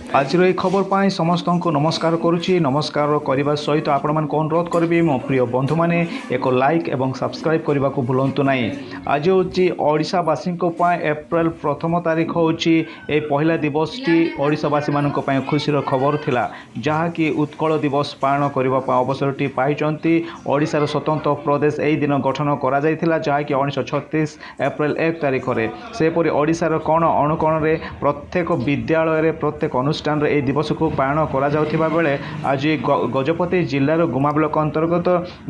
ଆଜିର ଏହି ଖବର ପାଇଁ ସମସ୍ତଙ୍କୁ ନମସ୍କାର କରୁଛି। ନମସ୍କାର କରିବା ସହିତ ଆପଣମାନଙ୍କୁ ଅନୁରୋଧ କରିବି, ମୋ ପ୍ରିୟ ବନ୍ଧୁମାନେ, ଏକ ଲାଇକ୍ ଏବଂ ସବସ୍କ୍ରାଇବ୍ କରିବାକୁ ଭୁଲନ୍ତୁ ନାହିଁ। ଆଜି ହେଉଛି ଓଡ଼ିଶାବାସୀଙ୍କ ପାଇଁ ଏପ୍ରିଲ 1 ତାରିଖ ହେଉଛି ଏହି ପହିଲା ଦିବସଟି ଓଡ଼ିଶାବାସୀମାନଙ୍କ ପାଇଁ ଖୁସିର ଖବର ଥିଲା, ଯାହାକି ଉତ୍କଳ ଦିବସ ପାଳନ କରିବା ପାଇଁ ଅବସରଟି ପାଇଛନ୍ତି। ଓଡ଼ିଶାର ସ୍ୱତନ୍ତ୍ର ପ୍ରଦେଶ ଏହି ଦିନ ଗଠନ କରାଯାଇଥିଲା, ଯାହାକି 1936 ଏପ୍ରିଲ 1 ତାରିଖରେ। ସେହିପରି ଓଡ଼ିଶାର କୋଣ ଅନୁକୋଣରେ ପ୍ରତ୍ୟେକ ବିଦ୍ୟାଳୟରେ, ପ୍ରତ୍ୟେକ ଅନୁଷ୍ଠାନରେ ଏହି ଦିବସକୁ ପାଳନ କରାଯାଉଥିବା ବେଳେ ଆଜି ଗଜପତି ଜିଲ୍ଲାର ଗୁମା ବ୍ଲକ ଅନ୍ତର୍ଗତ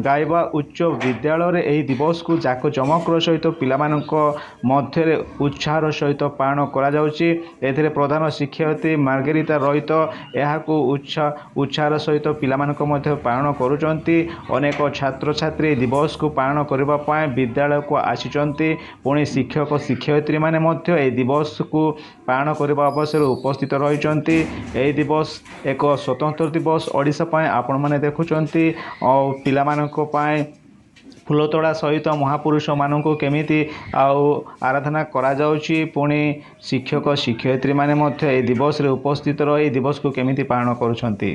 ଗାଇବା ଉଚ୍ଚ ବିଦ୍ୟାଳୟରେ ଏହି ଦିବସକୁ ଜାକଜମକର ସହିତ ପିଲାମାନଙ୍କ ମଧ୍ୟରେ ଉତ୍ସାହର ସହିତ ପାଳନ କରାଯାଉଛି। ଏଥିରେ ପ୍ରଧାନ ଶିକ୍ଷୟିତ୍ରୀ ମାର୍ଗେରିତା ରଇତ ଏହାକୁ ଉତ୍ସାହର ସହିତ ପିଲାମାନଙ୍କ ମଧ୍ୟ ପାଳନ କରୁଛନ୍ତି। ଅନେକ ଛାତ୍ରଛାତ୍ରୀ ଏହି ଦିବସକୁ ପାଳନ କରିବା ପାଇଁ ବିଦ୍ୟାଳୟକୁ ଆସିଛନ୍ତି। ପୁଣି ଶିକ୍ଷକ ଶିକ୍ଷୟିତ୍ରୀମାନେ ମଧ୍ୟ ଏହି ଦିବସକୁ ପାଳନ କରିବା ଅବସରରେ ଉପସ୍ଥିତ ରହିଛନ୍ତି। ଏହି ଦିବସ ଏକ ସ୍ୱତନ୍ତ୍ର ଦିବସ ଓଡ଼ିଶା ପାଇଁ। ଆପଣମାନେ ଦେଖୁଛନ୍ତି ଆଉ ପିଲାମାନଙ୍କ ପାଇଁ ଫୁଲତୋଡ଼ା ସହିତ ମହାପୁରୁଷମାନଙ୍କୁ କେମିତି ଆଉ ଆରାଧନା କରାଯାଉଛି। ପୁଣି ଶିକ୍ଷକ ଶିକ୍ଷୟିତ୍ରୀମାନେ ମଧ୍ୟ ଏହି ଦିବସରେ ଉପସ୍ଥିତ ରହି ଏହି ଦିବସକୁ କେମିତି ପାଳନ କରୁଛନ୍ତି।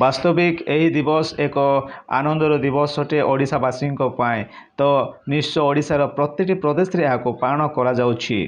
ବାସ୍ତବିକ ଏହି ଦିବସ ଏକ ଆନନ୍ଦର ଦିବସ ଅଟେ ଓଡ଼ିଶାବାସୀଙ୍କ ପାଇଁ। ତ ନିଶ୍ଚୟ ଓଡ଼ିଶାର ପ୍ରତିଟି ପ୍ରଦେଶରେ ଏହାକୁ ପାଳନ କରାଯାଉଛି।